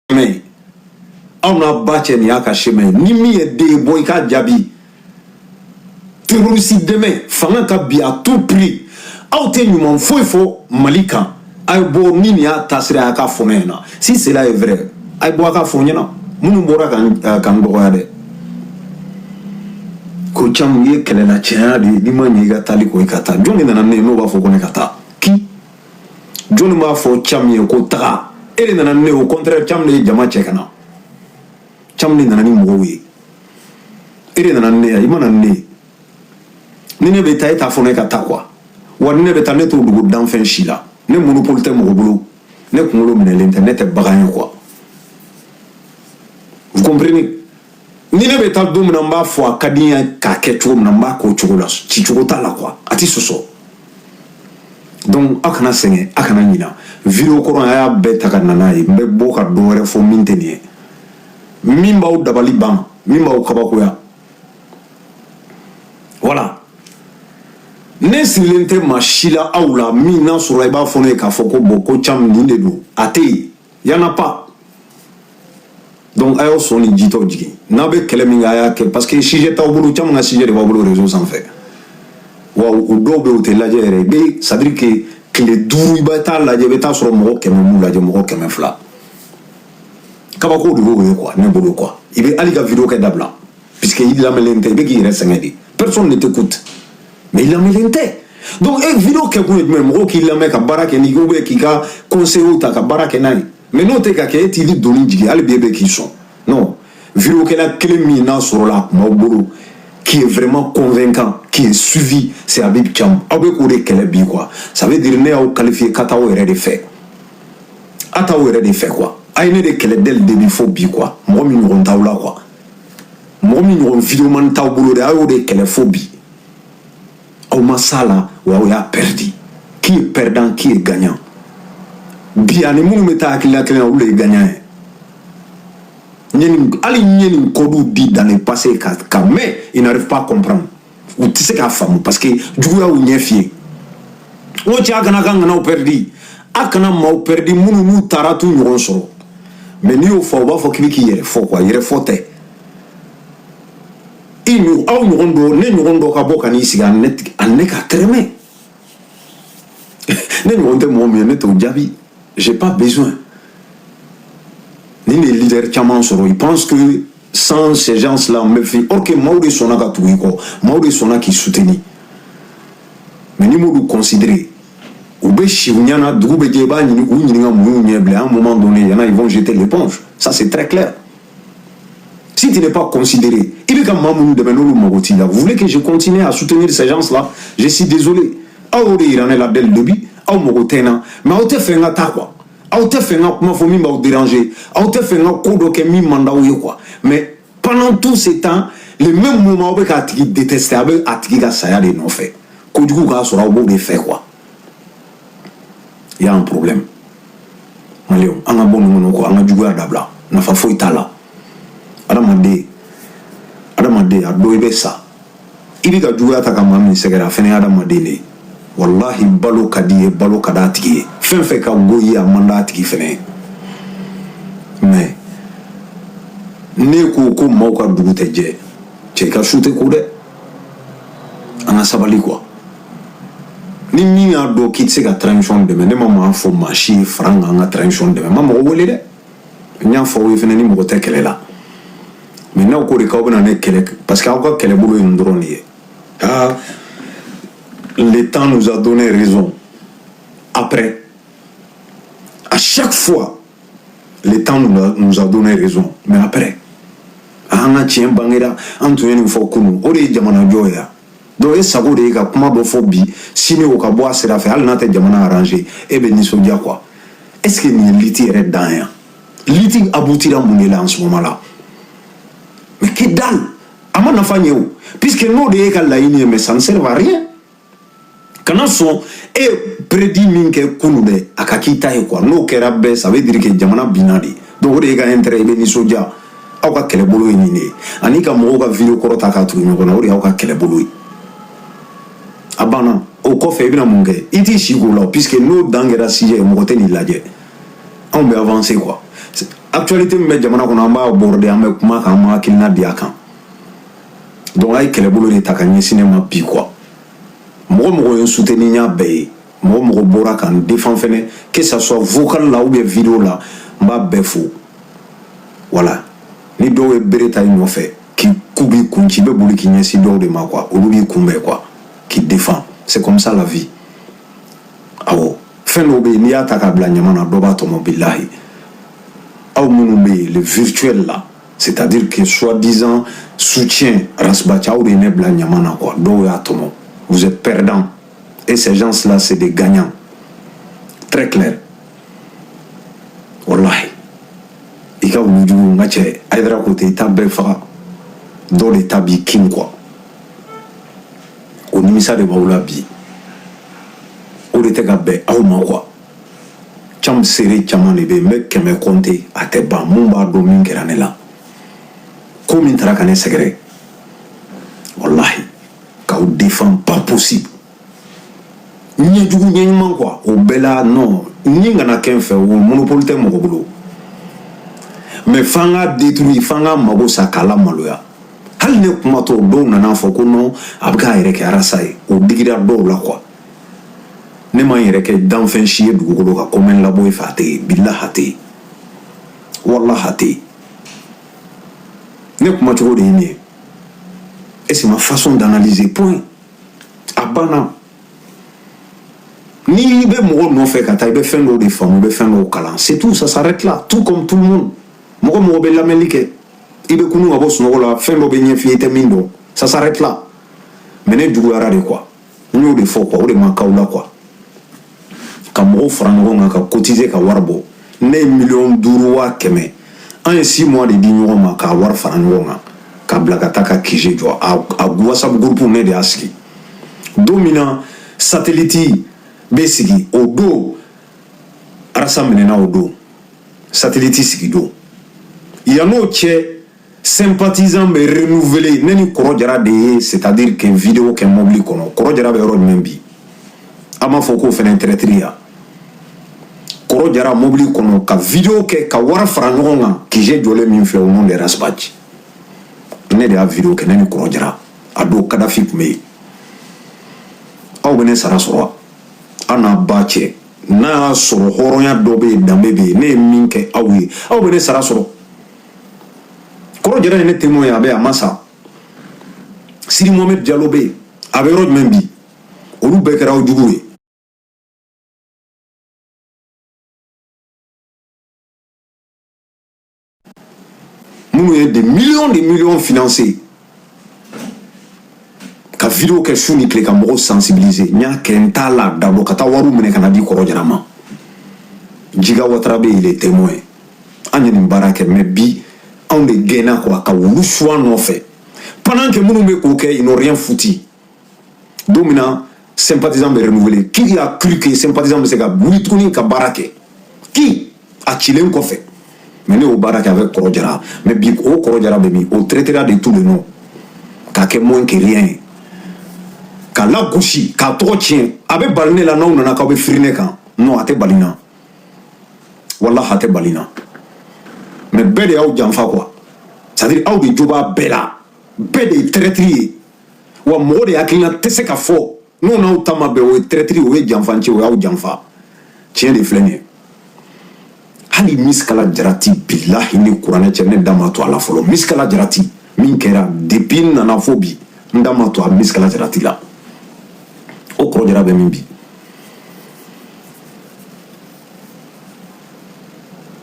Ye aw n'a ba cɛ, nin y'a ka chemin ye. Ni min ye den ye, bɔ i k'a jaabi. Terroriste dɛmɛ, fanga ka bi à tout prix. Aw tɛ ɲuman foyi fɔ Mali kan. A ye bɔ ni nin y'a taasira ye, a k'a fɔ ne ɲɛna. Si cela est vrai, a ye bɔ a k'a fɔ n ɲɛna. Minnu bɔra ka n dɔgɔya dɛ, ko caman i ye kɛlɛla cɛya de ye, n'i ma ɲɛ i ka taali kɔ, i ka taa. Jɔn de nana ne ye n'o b'a fɔ ko ne ka taa? Ki jɔnni b'a fɔ Cam ye ko taga? E de nana ne ye. Au contraire, Cam de ye jama cɛ ka na. Cam de nana ni mɔgɔw ye. E de nana ne ye, i ma na ne ye. Ni ne bɛ taa, e t'a fɔ ne ka taa quoi. Wa ni ne bɛ taa, ne t'o dugu danfɛn si la. Ne monopole tɛ mɔgɔ bolo, ne kunkolo minɛlen tɛ, ne tɛ bagan ye quoi, vous comprenez? Ni ne bɛ taa don min na, n b'a fɔ a ka di n ye k'a kɛ cogo min na, n b'a k'o cogo la. Cicogo t'a la quoi, a ti sɔsɔ. Donc aw kana sɛgɛn, a kana ɲina. Vidéo kɔrɔ, a y'a bɛɛ ta ka na n'a ye. N bɛ bɔ ka dɔ wɛrɛ fɔ min tɛ nin ye, min b'aw dabali ban, min b'aw kabakoya. Voilà, ne sirilen tɛ maa si la aw la. Min n'a sɔrɔ i b'a fɔ ne ye k'a fɔ ko bon, ko Cam nin de don, a tɛ yen, y en a pas. Donc a y'aw sɔn ni jitɔ jigin. N'a bɛ kɛlɛ min kɛ, a y'a kɛ, parce que sujet t'aw bolo. Caman ka sujet de b'aw bolo réseau sanfɛ. Wa u dɔw bɛ yen, u tɛ lajɛ yɛrɛ. I bɛ, c'est à dire que tile 5, i bɛ taa lajɛ, i bɛ taa sɔrɔ mɔgɔ 100 b'u lajɛ, mɔgɔ 200. Kabako de y'o ye quoi, ne bolo quoi. I bɛ hali ka vidéo kɛ dabila, puisque i lamɛnlen tɛ, i bɛ k'i yɛrɛ sɛgɛn de. Personne ne t'écoute, mais i lamɛnlen tɛ. Donc e vidéo kɛ kun ye jumɛn? Mɔgɔw k'i lamɛn ka baara kɛ ni, ou bien k'i ka conseil ta ka baara kɛ n'a ye. Mais n'o tɛ ka kɛ, e t'i doni jigin hali bi, e bɛ k'i sɔn. Non, vidéo kɛla kelen min n'a sɔrɔla a kun b'aw bolo, qui est vraiment convaincant, qui est suivi, c'est Habib Thiam. Aw bɛ k'o de kɛlɛ bi quoi. Ça veut dire ne y'aw qualifié ka taa aw yɛrɛ de fɛ, a t'aw yɛrɛ de fɛ quoi. A ye ne de kɛlɛ dès le début fo bi quoi. Mɔgɔ min ɲɔgɔn t'aw la quoi, mɔgɔ min ɲɔgɔn vidéoman t'aw bolo dɛ, a y'o de kɛlɛ fo bi. Aw ma s'a la, wa aw y'a perdu. Qui est perdant, qui est gagnant? Bi ani minnu bɛ taa hakilina kelen na, olu de ye gagnant ye. Ɲɛ hali n ye nin code di dans le passé ka mais il n'arrive pas à comprendre. U tɛ se k'a faamu parce que juguya y'u ɲɛ fiyɛ. N ko cɛ, a kana k'an kanaw perdu, a kana maaw perdu minnu n'u taara t'u ɲɔgɔn sɔrɔ. Mais n'i y'o fɔ, u b'a fɔ k'i bɛ k'i yɛrɛ fɔ quoi. Yɛrɛ fɔ tɛ. I aw ɲɔgɔn dɔ, ne ɲɔgɔn dɔ ka bɔ ka n'i sigi a ne a ne ka tɛrɛmɛ. Ne ɲɔgɔn tɛ mɔgɔ min ye, ne t'o jaabi, j'ai pas besoin. Ni de leader caman sɔrɔ, ils pensent que sans ces gens-là n bɛ fi. Or que maaw de sɔnna ka tugu i kɔ, maaw de sɔnna k'i soutenir. Mais n'i m'olu considérer, u bɛ si u ɲɛna, dugu bɛ jɛ, i b'a ɲini u ɲininka mun y'u ɲɛ bilen. À un moment donné, il y en a, ils vont jeter l'éponge, ça c'est très clair. Si tu n'es pas considéré, i bɛ ka maa minnu dɛmɛ, n'olu mago t'i la, vous voulez que je continue à soutenir ces gens-là? Je suis désolé. Aw y'o de yira ne la dès le début. Aw mago tɛ n na, mais aw tɛ fɛ n ka taa quoi. Aw tɛ fɛ n ka kuma fɔ min b'aw déranger, aw tɛ fɛ n ka ko dɔ kɛ min man d'aw ye quoi. Mais pendant tout ce temps, le même moment, aw bɛ k'a tigi détester, a bɛ a tigi ka saya de nɔfɛ. Kojugu k'a sɔrɔ, aw b'o de fɛ quoi. Il y a un problème. Maliyɛnw, an ka bɔ nin kɔnɔ quoi. An ka juguya dabila, nafa foyi t'a la. Adamaden, adamaden, a dɔ i bɛ sa, i bɛ ka juguya ta ka maa min sɛgɛrɛ, a fɛnɛ ye adamaden de ye. Walahi, balo ka di ye, balo ka d'a tigi ye. Fɛn fɛn ka go i ye, a man d'a tigi fɛnɛ ye. Mais ne ko ko maaw ka dugu tɛ jɛ, cɛ, i ka su tɛ ko dɛ. An ka sabali quoi. Ni min y'a dɔn k'i tɛ se ka transition dɛmɛ, ne ma maa fɔ maa si ye fara n kan an ka transition dɛmɛ. N ma mɔgɔ wele dɛ. N y'a fɔ aw ye fɛnɛ, ni mɔgɔ tɛ kɛlɛ la. Mais n'aw ko de k'aw bɛna ne kɛlɛ, parce que aw ka kɛlɛbolo ye nin dɔrɔn de ye. Ah, le temps nous a donné raison. Après, à chaque fois, le temps nous a donné raison. Mais après, an ka tiɲɛ bangera. An tun ye nin fɔ kunun, o de ye jamana jɔ ye yan. Donc e sago de ye ka kuma dɔ fɔ bi, sini o ka bɔ a sira fɛ, hali n'a tɛ jamana arranger, e bɛ nisɔndiya quoi. Est ce que nin ye lutte yɛrɛ dan yan? Lutte aboutira mun de la en ce moment là? Mais que dalle, a ma nafa ɲɛ o, puisque n'o de ye ka laɲini ye, mais ça ne sert à rien. Kana sɔn e ye prédit min kɛ kunun dɛ, a ka k'i ta ye quoi. N'o kɛra bɛɛ, ça veut dire que jamana binna de. Donc o de ye ka intérêt, i bɛ nisɔndiya. Aw ka kɛlɛbolo ye nin de ye, ani ka mɔgɔw ka vidéo kɔrɔ ta k'a tugu ɲɔgɔn na, o de y'aw ka kɛlɛbolo ye. A banna. O kɔfɛ, i bɛna mun kɛ? I t'i si k'o la, puisque n'o dan kɛra sujet ye, mɔgɔ tɛ n'i lajɛ. Anw bɛ avancer quoi. Actualité min bɛ jamana kɔnɔ, an b'a aborder, an bɛ kuma kan, an b'a hakilina di a kan. Donc a ye kɛlɛbolo de ta ka ɲɛsin ne ma bi quoi. Mɔgɔ mɔgɔ ye n soutenir, n y'a bɛɛ ye. Mɔgɔ mɔgɔ bɔra ka n défend fɛnɛ, que ça soit vocal la ou bien vidéo la, n b'a bɛɛ fo. Voilà, ni dɔw ye bere ta i nɔfɛ k'i k'u b'i kun ci, i bɛ boli k'i ɲɛsin dɔw de ma quoi. Olu b'i kunbɛn quoi, k'i défend. C'est comme ça la vie. Awɔ, fɛn dɔw bɛ yen, n'i y'a ta k'a bila ɲama na, dɔ b'a tɔmɔ. Bilahi, aw minnu bɛ yen, le virtuel là, c'est-à-dire que soi-disant soutien Ras Bath, aw de ye ne bila ɲama na quoi. Dɔw y'a tɔmɔ. Vous êtes perdants et ces gens-là, c'est des gagnants, très clair. Wallahi, i ka wulujugu, n ka cɛ Hayidara ko ten, i t'a bɛɛ faga, dɔw de ta b'i kin quoi. O nimisa de b'aw la bi, o de tɛ ka bɛn aw ma quoi. Cam seere caman de bɛ yen, n bɛ 100 compter, a tɛ ban. Mun b'a dɔn min kɛra ne la, ko min taara ka ne sɛgɛrɛ, wallahi, k'aw défend, pas possible. Ɲɛjugu ɲɛɲuman quoi, o bɛɛ la non, ni kana kɛ n fɛ, o monopole tɛ mɔgɔ bolo. Mais f'an ka détruire, f'an ka mago sa k'a la maloya. Hali ne kumatɔ, dɔw nana fɔ ko non, a bɛ k'a yɛrɛ kɛ arasa ye. O digira dɔw la quoi. Ne ma n yɛrɛ kɛ danfɛn si ye dugukolo kan ko n bɛ n labɔ i fɛ, a tɛ yen. Bilahi, a tɛ yen, walahi, a tɛ yen. Ne kumacogo de ye nin ye et c'est ma façon d'analyser, point, a banna. N'i bɛ mɔgɔ nɔfɛ ka taa, i bɛ fɛn dɔw de faamu, i bɛ fɛn dɔw kalan, c'est tout, ça s'arrête là. Tout comme tout le monde, mɔgɔ mɔgɔ bɛ lamɛnni kɛ, i bɛ kunun ka bɔ sunɔgɔ la, fɛn dɔ bɛ ɲɛf'i ye, i tɛ min dɔn, ça s'arrête là. Mais ne juguyara de quoi, n y'o de fɔ quoi, o de ma k'aw la quoi. Ka mɔgɔw fara ɲɔgɔn kan ka cotiser ka wari bɔ, ne ye 5 100 000, an ye 6 mois de di ɲɔgɔn ma k'a wari fara ɲɔgɔn kan ka bila ka taa ka QG jɔ. A WhatsApp groupe, ne de y'a sigi. Don min na satellite bɛ sigi, o don arasa minɛna, o don satellite sigi don. Yann'o cɛ, sympathisant bɛ renouveler, ne ni Kɔrɔ Jara de ye, c'est-à-dire que vidéo kɛ mobili kɔnɔ. Kɔrɔ Jara bɛ yɔrɔ jumɛn bi? An b'a fɔ k'o fɛnɛ traître ya. Kɔrɔ Jara mobili kɔnɔ ka vidéo kɛ ka wari fara ɲɔgɔn kan, QG jɔlen min filɛ, au nom de Ras Bath, ne de y'a vidéo kɛ, ne ni Kɔrɔ Jara. A don Kadafi tun bɛ yen. Aw bɛ ne sara sɔrɔ wa? Aw n'a ba cɛ, n'a y'a sɔrɔ hɔrɔnya dɔ bɛ yen, danbe bɛ yen, ne ye min kɛ aw ye, aw bɛ ne sara sɔrɔ. Kɔrɔ Jara ye ne témoin ye, a bɛ, a ma sa. Sidi Mohamed Jalo bɛ yen, a bɛ yɔrɔ jumɛn bi? Olu bɛɛ kɛra aw jugu ye. Minnu ye des millions de millions financés ka vidéo kɛ su ni tile ka mɔgɔw sensibiliser, n y'a kɛ, n t'a la dabɔ ka taa wariw minɛ ka na di Kɔrɔ Jara ma. Jiga Watara bɛ yen, il est témoin. An ye nin baara kɛ, mais bi anw de gɛnna quoi, ka wulu su an nɔfɛ, pendant que minnu bɛ k'o kɛ, ils n'ont rien foutu. Don min na sympathisant bɛ renouveler, qui a cru que sympathisant bɛ se ka wuli tuguni ka baara kɛ? Qui a cilen kɔfɛ? Mais ne y'o baara kɛ avec Kɔrɔ Jara. Mais bi, o Kɔrɔ Jara bɛ min? O traitera de tout le nom k'a kɛ moins que rien ye, k'a lagosi, k'a tɔgɔ tiɲɛ. A bɛ bali ne la n'aw nana k'aw bɛ firi ne kan? Non, a tɛ bali n na, walahi, a tɛ bali n na. Mais bɛɛ de y'aw janfa quoi, c'est à dire aw de jo b'a bɛɛ la, bɛɛ de ye traître ye. Wa mɔgɔ de hakilina tɛ se ka fɔ n'o n'aw ta ma bɛn, o ye traître, o ye janfanci, o y'aw janfa. Tiɲɛ de filɛ nin ye. Hali misikala jarati, bilahi, ni kuranɛ cɛ, ne da ma to a la fɔlɔ. Misikala jarati min kɛra depuis n nana fo bi, n da ma to a misikala jarati la. O Kɔrɔ Jara bɛ min bi?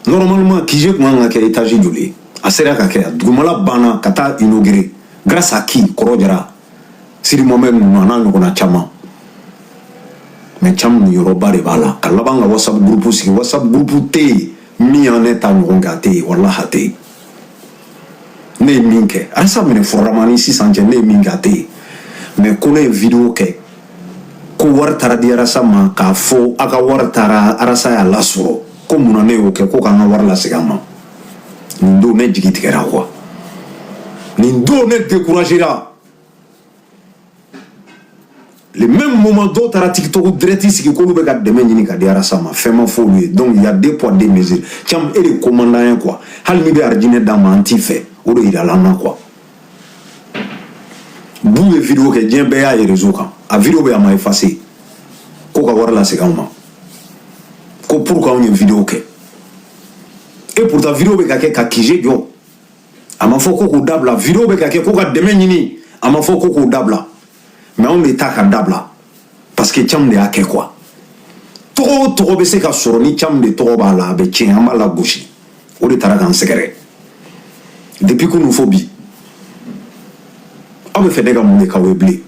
Normalement, QG kun kan ka kɛ étage joli ye? A sera ka kɛ, dugumala banna ka taa inaugurer. Grâce à qui? Kɔrɔ Jara, Sidi Mohamed ninnu, a n'a ɲɔgɔnna caman. Mais caman niyɔrɔba de b'a la ka laban ka WhatsApp groupe sigi. WhatsApp groupe tɛ yen min y'an ne ta ɲɔgɔn kɛ, a tɛ yen, walahi, a tɛ yen. Ne ye min kɛ alisa minɛ furama ni sisan cɛ, ne ye min kɛ, a tɛ yen. Mais ko ne ye vidéo kɛ ko wari taara di arasa ma, k'a fɔ a ka wari taara, arasa y'a lasɔrɔ, ko munna ne y'o kɛ, ko k'an ka wari lasegin a ma. Nin don ne jigi tigɛra quoi, nin don ne découragera. Le même moment, dɔw taara TikTok direct sigi k'olu bɛ ka dɛmɛ ɲini ka di Arasa ma, fɛn ma fɔ olu ye. Donc il y a deux poids, deux mesures. Thiam, e de commandant ye quoi. Hali n'i bɛ arijinɛ d'an ma, an t'i fɛ. O de yirala an na quoi. Bu ye vidéo kɛ, diɲɛ bɛɛ y'a ye réseau kan. A vidéo bɛ, a ma effacé, ko ka wari lasegin anw ma, ko pour qu'anw ye vidéo kɛ. Et pourtant vidéo bɛ ka kɛ ka QG jɔ, a ma fɔ ko k'o dabila. Vidéo bɛ ka kɛ ko ka dɛmɛ ɲini, a ma fɔ ko k'o dabila. Mais anw de ta ka dabila parce que Thiam de y'a kɛ quoi. Tɔgɔ o tɔgɔ bɛ se ka sɔrɔ ni Thiam de tɔgɔ b'a la, a bɛ tiɲɛ, an b'a lagosi. O de taara k'an sɛgɛrɛ depuis kunun fo bi. Aw bɛ fɛ ne ka mun de k'aw ye bilen?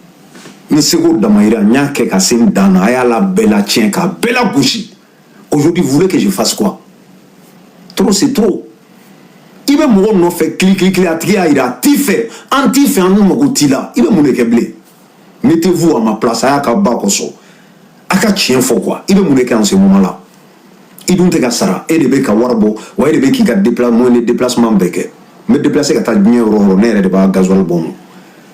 N seko damayira, n y'a kɛ ka se n dan na. A y'a la bɛɛ la tiɲɛ, k'a bɛɛ la gosi. Aujourd'hui, vous voulez que je fasse quoi? Trop, c'est trop. I bɛ mɔgɔ nɔfɛ kili kili kili, a tigi y'a yira a t'i fɛ, an t'i fɛ, an mago t'i la. I bɛ mun de kɛ bilen? Mettez-vous à ma place. A y'a ka ba kɔsɔn, a ka tiɲɛ fɔ quoi. I bɛ mun de kɛ en ce moment là? I dun tɛ ka sara, e de bɛ ka wari bɔ wa, e de bɛ k'i ka moyen de déplacement bɛɛ kɛ. N bɛ déplacer ka taa diɲɛ yɔrɔ o yɔrɔ, ne yɛrɛ de b'a gasoil bɔ.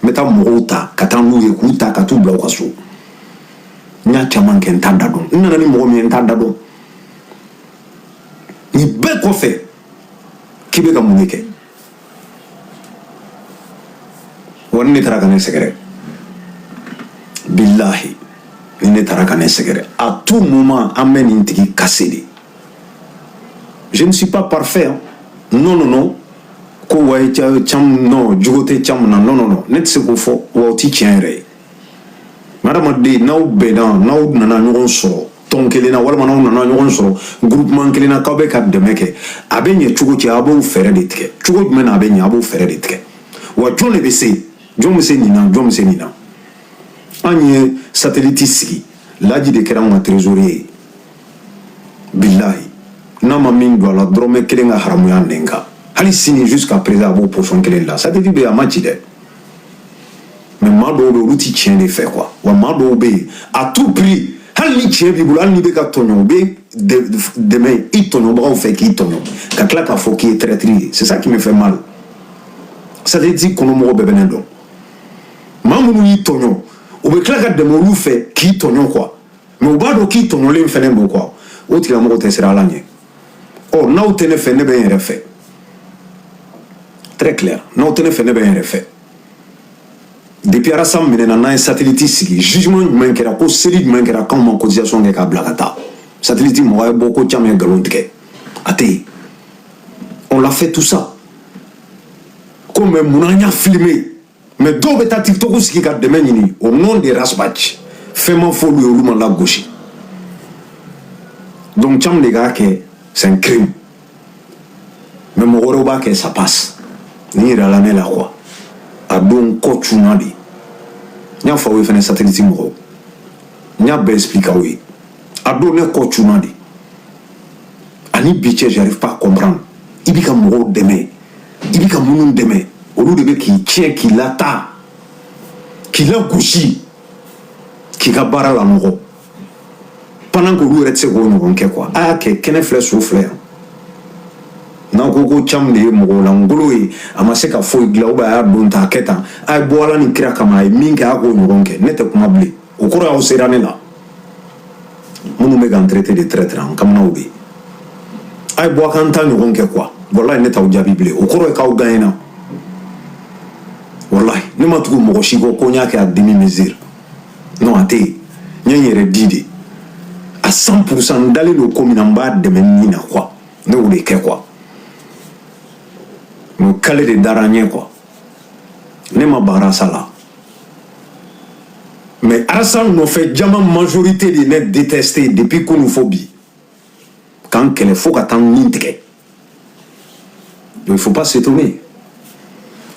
N bɛ taa mɔgɔw ta ka taa n'u ye, k'u ta ka t'u bila u ka so. N y'a caman kɛ, n t'a da dɔn. N nana ni mɔgɔ min ye, n t'a da dɔn. Nin bɛɛ kɔfɛ, k'i bɛ ka mun de kɛ? Wa ni ne taara ka ne sɛgɛrɛ, bilahi, ni ne taara ka ne sɛgɛrɛ, à tout moment an bɛ nin tigi kase de. Je ne suis pas parfait, hein. Non, non, non, ko wayi Thiam, non, jogo tɛ Thiam na. Non, non, non, ne tɛ se k'o fɔ wa, o ti tiɲɛ yɛrɛ ye. Adamaden, n'aw bɛnna, n'aw nana ɲɔgɔn sɔrɔ tɔn kelen na, walima n'aw nana ɲɔgɔn sɔrɔ groupement kelen na, k'aw bɛ ka dɛmɛ kɛ, a bɛ ɲɛ cogo cɛ, a b'o fɛɛrɛ de tigɛ. Cogo jumɛn na a bɛ ɲɛ? A b'o fɛɛrɛ de tigɛ. Wa jɔn de bɛ se? Jɔn bɛ se nin na? Jɔn bɛ se nin na? An ye satellite sigi, Laji de kɛra anw ka trésorier ye. Bilahi, n'a ma min don a la, dɔrɔmɛ kelen ka haramuya nɛn kan. Hali sini, jusqu'à présent, a b'o position kelen la. Satellite bɛ yen, a ma ci dɛ. Mais maa dɔw bɛ yen, olu ti tiɲɛ de fɛ quoi. Wa maa dɔw bɛ yen, à tout prix, hali ni tiɲɛ b'i bolo, hali n'i bɛ ka tɔɲɔ, u bɛ dɛmɛ i tɔɲɔbagaw fɛ k'i tɔɲɔ, ka tila k'a fɔ k'i ye traître ye. C'est ça qui me fait mal. Satellite kɔnɔmɔgɔ bɛɛ bɛ ne dɔn. Maa minnu y'i tɔɲɔ, u bɛ tila ka dɛmɛ olu fɛ k'i tɔɲɔ quoi. Mais u b'a dɔn k'i tɔɲɔlen fɛnɛ don quoi. O tigilamɔgɔ tɛ siran Ala ɲɛ. Ɔ, n'aw tɛ ne fɛ, ne bɛ n yɛrɛ fɛ. Très clair, n'aw tɛ ne fɛ, ne bɛ n yɛrɛ fɛ. Depuis Arasa minɛna, n'an ye satellite sigi, jugement jumɛn kɛra, ko seli jumɛn kɛra k'anw ma cotisation kɛ k'a bila ka taa satellite? Mɔgɔ ye bɔ ko caman ye nkalon tigɛ, a tɛ yen. On l'a fait, tout ça ko. Mais munna an y'a filmé? Mais dɔw bɛ taa TikTok sigi ka dɛmɛ ɲini au nom de Ras Bath, fɛn ma fɔ olu ye, olu ma lagosi. Donc caman de k'a kɛ, c'est un crime, mais mɔgɔ wɛrɛw b'a kɛ, ça passe. Nin yirala ne la quoi. A don kɔ cunna de. N y'a fɔ aw ye fɛnɛ, satellite mɔgɔw, n y'a bɛɛ expliqué aw ye. A don ne kɔ cunna de. Ani bi cɛ, j'arrive pas à comprendre. I bi ka mɔgɔw dɛmɛ, i bi ka minnu dɛmɛ, olu de bɛ k'i tiɲɛ, k'i lata, k'i lagosi, k'i ka baara lanɔgɔ, pendant que olu yɛrɛ tɛ se k'o ɲɔgɔn kɛ quoi. A y'a kɛ, kɛnɛ filɛ, so filɛ yan. N'aw ko ko Thiam de ye mɔgɔ langolo ye, a ma se ka foyi dilan, ou bien a y'a don ta a kɛ tan, a ye bɔ Ala ni kira kama, a ye min kɛ, a k'o ɲɔgɔn kɛ. Ne tɛ kuma bilen. O kɔrɔ y'aw sera ne la. Minnu bɛ k'an traiter de traître, an kamanaw bɛ yen. A ye bɔ a k'an ta ɲɔgɔn kɛ quoi. Walahi, ne t'aw jaabi bilen. O kɔrɔ ye k'aw gagné na. Walahi, ne ma tugu mɔgɔ si kɔ ko n y'a kɛ à demi mesure. Non, a tɛ yen. N ye n yɛrɛ di de à 100%. N dalen don ko min na, n b'a dɛmɛ min na quoi, ne y'o de kɛ quoi. Mais k'ale de dara n ɲɛ quoi. Ne ma ban Arasa la, mais Arasa nɔfɛ jama majorité de ne détesté depuis kunun fo bi, k'an kɛlɛ fo ka taa n nin tigɛ. Donc il faut pas s'étonner.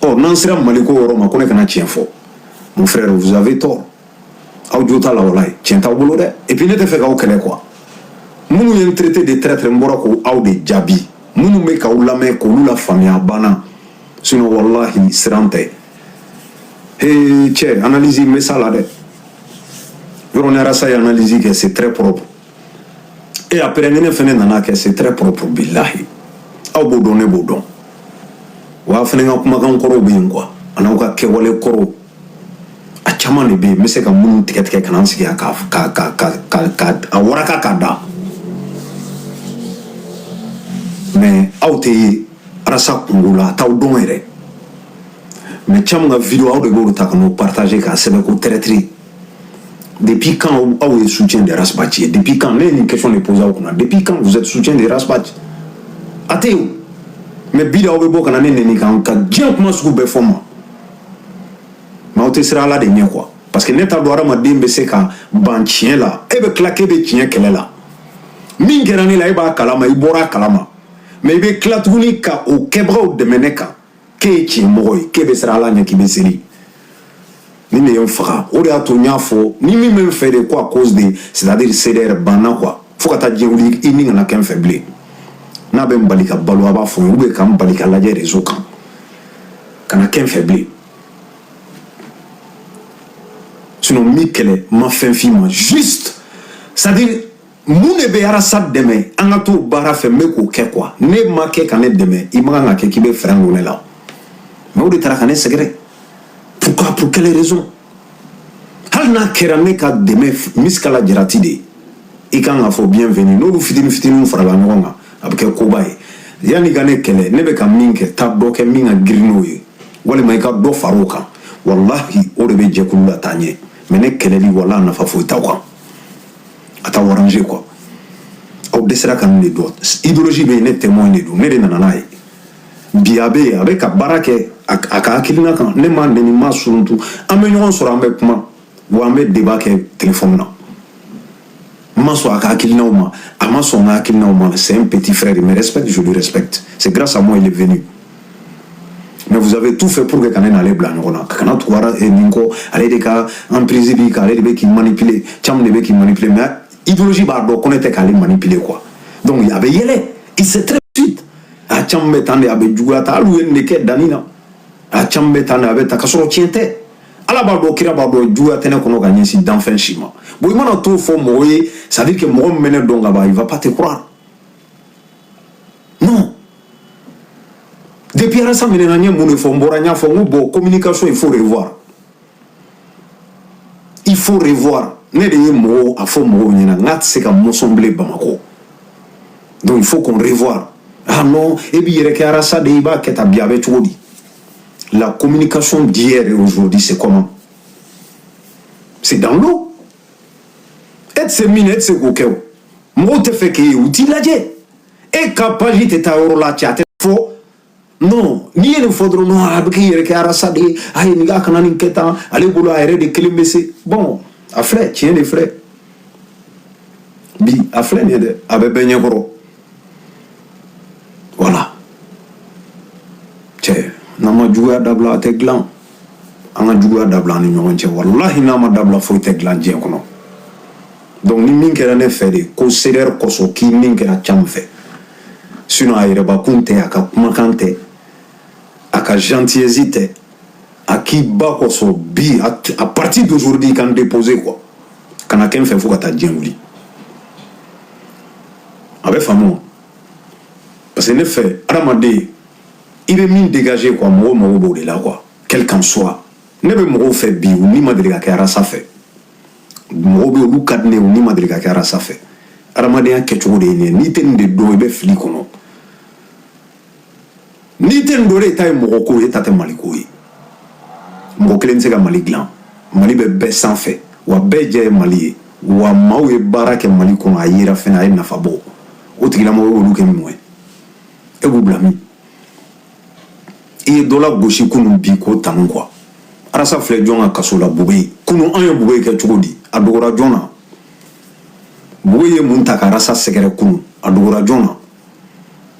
Ɔ, n'an sera Maliko yɔrɔ ma, ko ne kana tiɲɛ fɔ, mon frère, vous avez tort. Aw jo t'a la. Walayi, tiɲɛ t'aw bolo dɛ. Et puis ne tɛ fɛ k'aw kɛlɛ quoi. Minnu ye n traité de traître, n bɔra k'o aw de jaabi. Minnu bɛ k'aw lamɛn, k'olu la faamuya, a banna. Sinon wallahi, siran tɛ. He cɛ, analyse n bɛ s'a la dɛ. Yɔrɔ ni Arasa ye analyse kɛ, c'est très propre. Et après ni ne fɛnɛ nana kɛ, c'est très propre. Bilahi, aw b'o dɔn, ne b'o dɔn. Wa fɛnɛ ka kumakan kɔrɔw bɛ yen quoi, a n'aw ka kɛwale kɔrɔw, a caman bɛ yen. caman de bɛ yen, n bɛ se ka minnu tigɛ tigɛ ka na n sigi yan ka a waraka k'a da. Mais aw tɛ ye Arasa kungo la, a t'aw dɔn yɛrɛ. Mais caman ka vidéo, aw de b'olu ta ka n'o partager k'a sɛbɛn ko traître. Depuis quand aw ye soutien de Ras Bath ye? Depuis quand? Ne ye nin question de poser aw kunna. Depuis quand vous êtes soutien de Ras Bath? A tɛ yen. Mais bi de, aw bɛ bɔ ka na ne neni kan ka diɲɛ kuma sugu bɛɛ fɔ n ma. Mais aw tɛ siran Ala de ɲɛ quoi, parce que ne t'a dɔn hadamaden bɛ se ka ban tiɲɛ la. E bɛ tila k'e bɛ tiɲɛ kɛlɛ la. Min kɛra ne la, e b'a kalama, i bɔra a kalama, mais i bɛ tila tuguni ka o kɛbagaw dɛmɛ ne kan k'e ye tiɲɛ mɔgɔ ye, k'e bɛ siran Ala ɲɛ, k'i bɛ seli. Ni de ye n faga, o de y'a to n y'a fɔ ni min bɛ n fɛ de ko à cause de, c'est à dire CDR banna quoi, fo ka taa diɲɛ wuli, i ni kana kɛ n fɛ bilen. N'a bɛ n bali ka balo, a b'a fɔ n ye, ou bien ka n bali ka lajɛ réseau kan, kana kɛ n fɛ bilen. Sinon n b'i kɛlɛ, n ma fɛn f'i ma. Juste, c'est à dire, mun de bɛ Arasa dɛmɛ, an ka t'o baara fɛ, n bɛ k'o kɛ quoi. Ne ma kɛ ka ne dɛmɛ, i man kan ka kɛ k'i bɛ frein don ne la. Mais o de taara ka ne sɛgɛrɛ. Pourquoi? Pour quelle raison? Hali n'a kɛra ne ka dɛmɛ misikala jarati de ye, i kan ka fɔ bienvenue. N'olu fitinin fitininw farala ɲɔgɔn kan, a bɛ kɛ koba ye. Yanni ka ne kɛlɛ, ne bɛ ka min kɛ, taa dɔ kɛ min ka girin n'o ye, walima i ka dɔ fara o kan. Walahi, o de bɛ jɛkulu la taa ɲɛ. Mais ne kɛlɛli, wala nafa foyi t'aw kan, a t'aw arranger quoi. Aw dɛsɛra ka nin de dɔn. Idéologie bɛ yen, ne témoin de don, ne de nana n'a ye. Bi a bɛ yen, a bɛ ka baara kɛ a ka hakilina kan. Ne ma nɛni, ma suruntu. An bɛ ɲɔgɔn sɔrɔ, an bɛ kuma wa, an bɛ débat kɛ téléphone na. N ma sɔn a ka hakilinaw ma, a ma sɔn n ka hakilinaw ma. C'est un petit frère, il me respecte, je lui respecte. C'est grâce à moi il est venu. Mais vous avez tout fait pour que ka ne n'ale bila ɲɔgɔn na, ka kana tugu nin kɔ. Ale de ka emprise b'i kan, ale de bɛ k'i manipuler, caman de bɛ k'i manipuler. Mais idéologie b'a dɔn ko ne tɛ k'ale manipuler quoi. Donc a bɛ yɛlɛ, il sait très vite. A caman bɛ tan de, a bɛ juguya ta. Hali u ye nin de kɛ danni na. A caman bɛ tan de, a bɛ ta ka sɔrɔ tiɲɛ tɛ. Ala b'a dɔn, kira b'a dɔn, juguya tɛ ne kɔnɔ ka ɲɛsin danfɛn si ma. Bon, i mana t'o fɔ mɔgɔ ye, c'est à dire que mɔgɔ min bɛ ne dɔn ka ban, il va pas te croire. Non, depuis Arasa minɛna, n ye mun de fɔ? N bɔra, n y'a fɔ n ko bon, communication, il faut revoir, il faut revoir. Ne de ye mɔgɔw a fɔ mɔgɔw ɲɛna n k'a tɛ se ka mɔsɔn bilen Bamakɔ. Donc il faut qu'on revoir. Ah non, e b'i yɛrɛ kɛ Arasa de ye, i b'a kɛ tan. Bi a bɛ cogo di? La communication d'hier et aujourd'hui, c'est comment? C'est dans l'eau. E tɛ se min na, e tɛ se k'o kɛ. O mɔgɔw tɛ fɛ k'e ye, u t'i lajɛ. E ka page tɛ taa yɔrɔ la, cɛ, a tɛ fɔ. Non, n'i ye nin fɔ dɔrɔn, non, a bɛ k'i yɛrɛ kɛ Arasa de ye, a ye nin k'a kana nin kɛ tan, ale bolo a yɛrɛ de kelen bɛ se. Bon, a filɛ, tiɲɛ de filɛ bi, a filɛ nin ye dɛ, a bɛ bɛɛ ɲɛkɔrɔ. Voilà, cɛ, n'an ma juguya dabila, a tɛ dilan. An ka juguya dabila an ni ɲɔgɔn cɛ. Walahi, n'a ma dabila, foyi tɛ dilan diɲɛ kɔnɔ. Donc ni min kɛra ne fɛ de ko CDR kɔsɔn, k'i min kɛra caman fɛ, sinon a yɛrɛbakun tɛ, a ka kumakan tɛ, a ka gentillesse tɛ, a k'i ba kɔsɔn. Bi, à partir d'aujourd'hui, i kan déposer quoi, kana kɛ n fɛ fo ka taa diɲɛ wuli. A bɛ faamu, parce que ne fɛ, adamaden, i bɛ min dégager quoi, mɔgɔw mago b'o de la quoi, quel qu'en soit. Ne bɛ mɔgɔw fɛ bi, u ni ma deli ka kɛ Arasa fɛ. Mɔgɔw bɛ yen, olu ka di ne ye, u ni ma deli ka kɛ Arasa fɛ. Adamadenya kɛcogo de ye nin ye. N'i tɛ nin de dɔn, i bɛ fili kɔnɔ. N'i tɛ nin dɔn, e ta ye mɔgɔ ko ye, e ta tɛ Mali ko ye. Mɔgɔ kelen tɛ se ka Mali dilan. Mali bɛ bɛɛ sanfɛ wa, bɛɛ jɛ ye Mali ye wa. Maaw ye baara kɛ Mali kɔnɔ, a yera fɛnɛ, a ye nafa bɔ. O tigilamɔgɔ y'olu kɛ mun ye? E b'u bila min? I ye dɔ la gosi kunun, bi k'o tanu quoi. Arasa filɛ jɔn ka kaso la? Bube. Kunun an ye Bube kɛ cogo di? A dogora jɔn na? Bube ye mun ta ka Arasa sɛgɛrɛ kunun? A dogora jɔn na?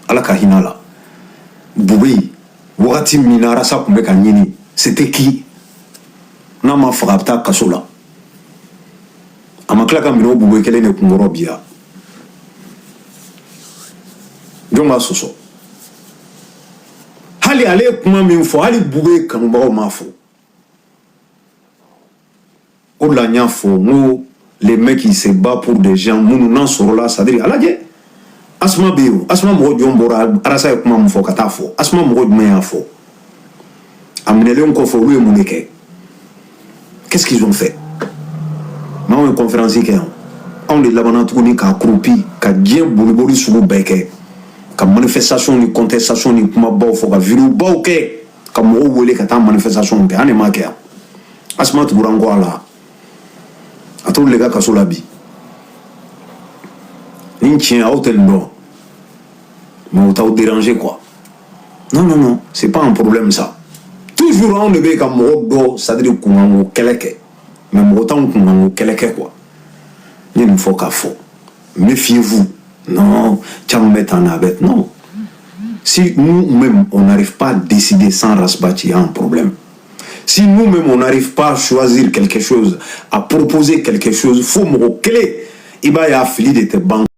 Ala ka hinɛ la Bube. Wagati min na Arasa tun bɛ ka ɲini, c'était qui? N'a ma faga, a bɛ taa kaso la. A ma tila ka minɛ o Bube kelen de kunkɔrɔ bi yan. Jɔn b'a sɔsɔ? Hali ale ye kuma min fɔ, hali Bube kanubagaw m'a fɔ. O de la n y'a fɔ n ko les mecs qui se bat pour des gens minnu n'a sɔrɔla, c'est à dire a lajɛ, Asuma bɛ yen o. Asuma mɔgɔ jɔn bɔra Arasa ye kuma min fɔ ka taa fɔ? Asuma mɔgɔ jumɛn y'a fɔ? A minɛlen kɔfɛ, olu ye mun de kɛ? Qu'est-ce qu'ils ont fait? Mais anw ye conférence kɛ yan, anw de labanna tuguni k'a kurupi ka diɲɛ boliboli sugu bɛɛ kɛ, ka manifestation ni contestation ni kumabaw fɔ, ka vidéo baw kɛ, ka mɔgɔw wele ka taa manifestation kɛ. An de m'a kɛ yan. Asima tugura n kɔ a la, a t'olu de ka kaso la bi. Ni tiɲɛ aw tɛ nin dɔn, mais o t'aw déranger quoi. Non, non, non, c'est pas un problème ça. Toujours anw de bɛ ka mɔgɔ dɔ, c'est à dire kunkanko kɛlɛ kɛ, mais mɔgɔ t'anw kunkanko kɛlɛ kɛ quoi. N ye nin fɔ k'a fɔ, méfiez-vous. Non, caman bɛ tan na, a bɛ non. Si nous-mêmes on n'arrive pas à décider sans Ras Bath, il y a un problème. Si nous-mêmes on n'arrive pas à choisir quelque chose, à proposer quelque chose, fo mɔgɔ kelen, i b'a ye a fili de tɛ ban.